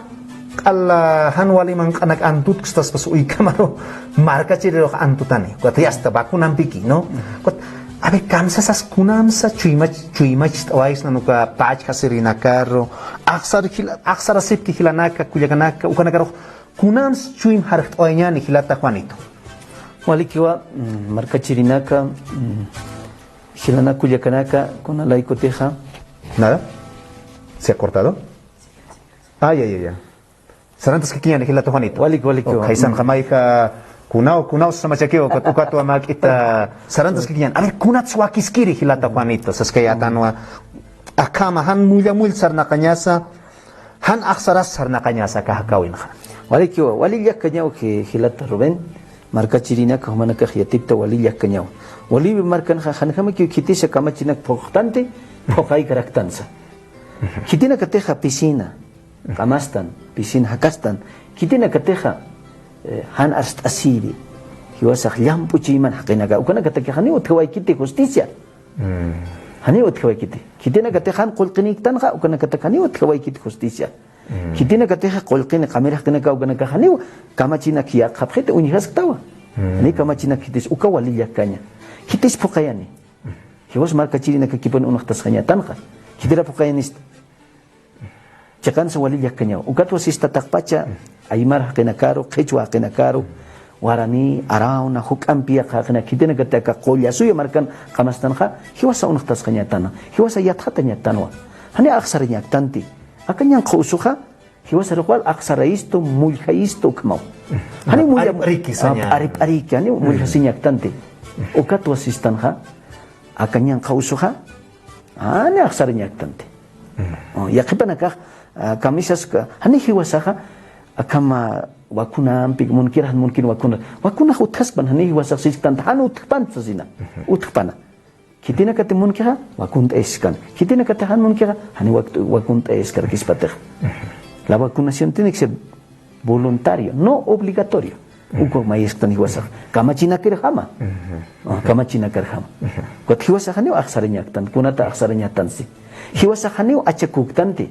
q'ala jan wali manq'anak antutkstaspas uykamaru markachirirux antutani. Ukat yasta vacunampiki, ¿no? Ukat, a ver, kamsasas kunamsa chuymach, chuymacht'awaysnan uka pachjasirinakaru, axsar jila-, axsarasipki jilanaka, kullakanaka, ukanakarux kunamsa chuym jarjt'awayñäni jilata Juanito. Walikiwa, mm, markachirinaka, mm, jilanaka kullakanaka, kunalaykutixa. ¿Nada? ¿Se ha cortado? Ah, ya, ya, ya. Sarantaskikiñäni jilata Juanito. Walik, walik. Ok, jaysanxa mayja kunaw, kunaw samachakiw, ukat, ukatwa mäk'ita sarantaskikiñäni. A ver, kunats wakiskiri jilata Juanito, saskayätanwa. Akhama, jan mulla mull sarnaqañasa, jan axsaras sarnaqañasa, aka jakawinxa. Walikiwa, wali llakkañaw ji-, jilata Rubén, markachirinaka jumanakax yatipta wali llakkañaw. Bolivia markanxa, janjamakiw khitisa kamachinak phuqtanti, phuqaykaraktansa. Khitinakatixa piscina, qamastan, piscina jakastan, khitinakatixa, eh, jan arst'asiri, jiwasax llamp'u chuyman jaqinaka, ukanakatakixa janiw utjawaykiti justicia. Janiw utjawaykiti. Khitinakatixa jan qullqinïktanxa, ukanakatak janiw utjawaykiti justicia. Khitinakatixa qullqini qamir jaqinaka, ukanakax janiw kamachinak yaqhapxiti, uñjasktawa. Janiw kamachinak khitis, uka wali llakkaña. Khitis phuqayani. Jiwas markachirinakakipan unxtasxañatanxa. Khitira phuqayanista. Chiqansa wali llakkañaw. Ukatwa sista taqpacha aymar jaqinakaru, qhichwa jaqinakaru, warani, arawna, juk'ampi yaqha jaqinaka, khitinakataka qullasuya markan qamastanxa, jiwasa unxtasxañatana, jiwasa yatxatañatanwa. Jani axsarañaktanti. Aka ñanqha usuxa, jiwasarux wal axsarayistu, mulljayistu ukhamaw. Jani mulla, arip'ariki saña. Ah, arip'ariki, jani mulljasañaktanti. Ukatwa sistanxa, aka ñanqha usuxa, jani axsarañaktanti. Oh, yaqhipanakax, Ah, kamisas ka, jani jiwasaxa, akama wakunampi, munkir, jan munkir wakuna. Wakunax utjaskpan, jani jiwasax sisktan, jan utjpan sasina. Utjpana. Khitinakati munkixa, wakunt'ayaskan. Khitinakati jan munkixa, jani wak-, wakunt'ayaskarakispatix. La vacunación tiene que ser voluntario, no obligatorio. Uka mayasktan jiwasax. Kamachinakirjama. Ah, kamachinakirjama. Ukat jiwasax janiw axsarañaktan, kunata axsarañatansi. Jiwasax janiw achakuktanti.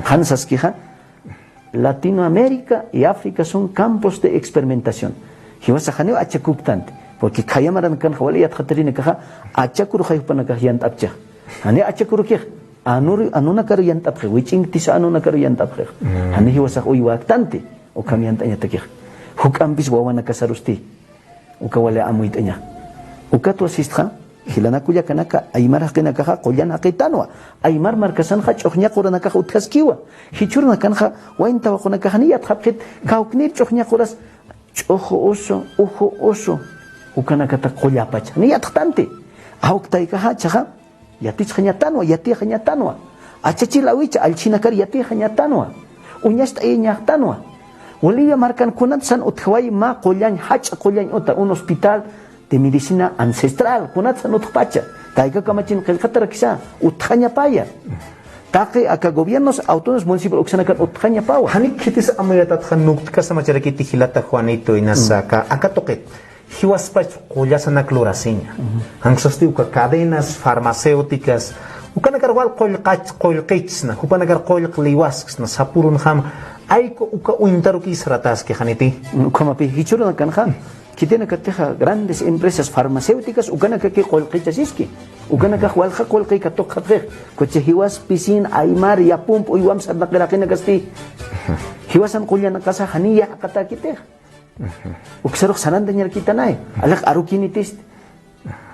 Jan saskixa, Latinoamérica y África son campos de experimentación. Jiwasax janiw achakuktanti. Porque khaya marankanxa wali yatxatarinakaxa, achakurxay jupanakax yant'apchix. Jani achakurukix, anur-, anunakaru yant'apxix, wich'inktis anunakaru yant'apxix. Jani jiwasax uywaktanti, ukham yant'añatakix. Juk'ampis wawanakasarusti. Uka wali amuyt'aña. Ukatwa sistxa, jilanaka kullakanaka, aymar jaqinakaxa, qullan jaqitanwa. Aymar markasanxa, ch'uxña quranakaxa utjaskiwa. Jichhürunakanxa, wayn tawaqunakaxa, ni yatxapxit, kawknir ch'uxña quras, ch'uxu usu, uju usu, ukanakata qullapach, ni yatxtanti. Awk taykaxa, chaxa, yatichxañatanwa, yatixañatanwa. Achachil awicha, allchhinakar yatixañatanwa. Uñast'ayañaxtanwa. Bolivia markan kunatsan utjaway mä qullañ, jach'a qullañ uta, un hospital de medicina ancestral, kunatsan utjpacha. Tayka kamachin qillqatarakisa, utjañapaya. Taqi aka gobiernos autónomos municipal uksanakan utjañapawa. Jani khitis amuyatatxa nukt'kasa macharakiti jilata Juanito inasa aka, aka tuqit. Jiwaspach qullasanak lurasiña. Jan sasti uka cadenas farmacéuticas, ukanakar wal qullqach-, qullqichsna, jupanakar qullq liwasksna, sapürunjama, ayku uka uñtarukï sarataski janiti. Ukhamapi jichhürunakanxa, khitinakatixa grandes empresas farmacéuticas, ukanakaki qullqichasiski. Ukanakax walja qullqi katuqxapxix. Ukachi jiwaspisin, aymar, yapump, uywamp sarnaqir jaqinakasti. Jiwasan qullanakasax janiy yaqatäkitix. Uksarux sarantañarakitanay, alax arukinitisti.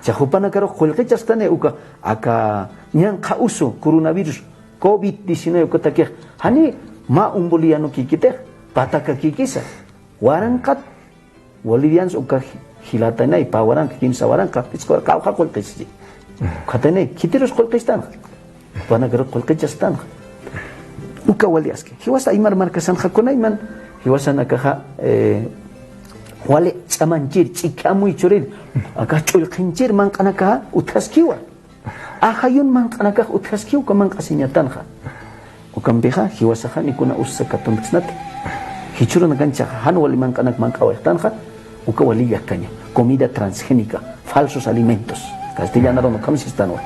Cha jupanakarux qullqichasktani uka, aka ñanqha usu, coronavirus, covid diecinueve ukatakix. Jani mä umbul yanukïkitix, patakakïkisa. Waranqat, bolivianos uka jilatanay, pä waranqa, kimsa waranqa, phisqa waranqa, qawqha qullqischi. Ukhatanay, khitirus qullqistanxa. Jupanakaru qullqichastan. Uka wali aski. Jiwasa aymar markasanxa kunayman. Jiwasanakaxa, eh, wali ch'amanchir, ch'iki amuy churir. Aka ch'ullqinchir manq'anakaxa utjaskiwa. Ajayun manq'anakax utjaskiw uka manq'asiñatanxa. Ukampixa, jiwasaxa ni kuna usa katuntsnati. Jichhürunakanchaxa, jan wali manq'anak manq'awayxtanxa, uka wali llakkaña. Comida transgénica, falsos alimentos. Castellanarun ukham sistanwa.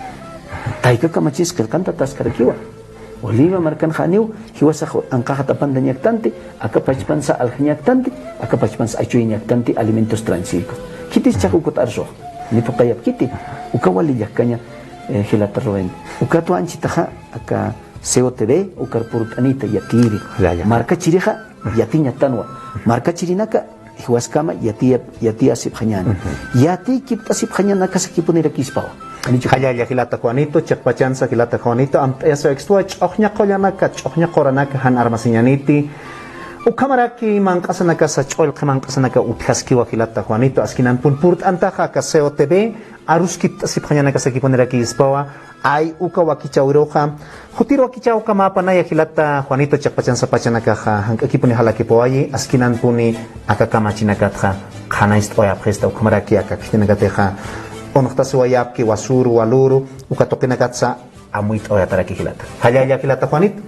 Tayka kamachis qillqantatäskarakiwa. Bolivia markanxa janiw, jiwasax anqaxat apantañaktanti, aka pachpansa aljañaktanti, aka pachpansa achuyañaktanti alimentos transgénicos. Khitis chax ukut arsux, ni phuqayapkiti, uka wali llakkaña, eh, jilata Rubén. Ukatwa anchitaxa, aka C O T V, ukar purt'anita yatiri. Ya, ya. Markachirixa, yatiñatanwa. Markachirinaka, jiwaskama yatiya-, yatiyasipxañäni. Yatiykipt'asipxañanakasakipunirakispawa. Jallalla jilata Juanito, chiqpachansa jilata Juanito, amt'ayasipxistwa, ch'uxña qullanaka, ch'uxña quranaka, jan armasiñäniti. Ukhamaraki manq'asanakasa, ch'ullqi manq'asanaka utjaskiwa jilata Juanito, askinanpun purt'antaxa aka C O T V, aruskipt'asipxañanakasakipunirakispawa, ay uka wakichäwiruxa, jutir wakichäwkamäpanaya jilata Juanito chiqpachansa pachanakaxa, jank'akipuni jalakipawayi, askinanpuni aka kamachinakatxa, qhanañcht'awayapxista ukhamaraki aka khitinakatixa, unxtasiwayapki wasüru, walüru, uka tuqinakatsa, amuyt'awayataraki jilata. Jallalla jilata Juanito.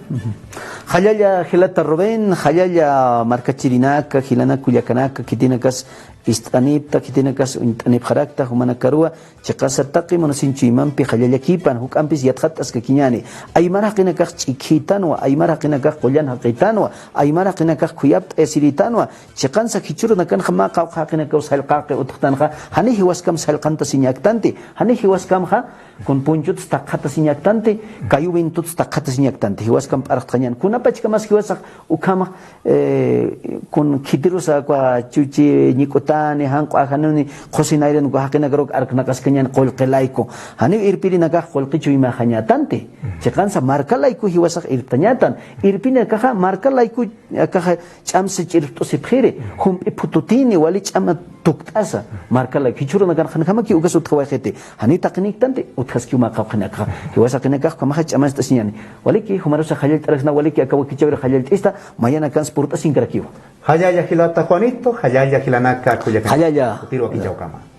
Jallalla jilata Rubén, jallalla markachirinaka, jilanaka kullakanaka, khitinakas ist'anipta, khitinakas uñt'anipxarakta, jumanakaruwa, chiqasa taqi munasiñ chuymampi jallallakipan, juk'ampis yatxatt'askakiñäni. Aymar jaqinakax ch'ikhitanwa, aymar jaqinakax qullan jaqitanwa, aymar jaqinakax khuyapt'ayasiritanwa, chiqansa jichhürunakanxa mä qawqha jaqinakaw sallqaqi utjtanxa, jani jiwaskam sallqantasiñaktanti, jani jiwaskamxa kun punchuts taqxatasiñaktanti, kayuwintuts taqxatasiñaktanti, jiwaskam p'arxtxañän. Kunapachkamas jiwasax ukham, eh, kun khitirusa ukwa chuchi ñik'utani, janq'u ajanuni, qusinayran ukwa jaqinakaruk arknaqaskañän qullqi layku. Janiw irpirinakax qullqi chuymaxañatanti. Chiqansa marka layku jiwasax irptañatan. Irpirinakaxa marka layku akaxa ch'amsa ch'irpt'usipxiri, jump'i phututini, wali ch'ama tukt'asa, markala jichhürunakanxanjamakiw ukas utjawayxiti, janiy taqinïktanti utjaskiw mä qawqhanak. Jiwasa qinakax ukhamaxa ch'amanst'asiñäni. Waliki, jumarusa jallallt'araksna, waliki aka wakichäwir jallallt'ista, mayanakansa purt'asinkarakiwa. Jallalla jilata Juanito, jallalla jilanaka kullakanaka. Jallalla. Kutiruw wakichäwkama.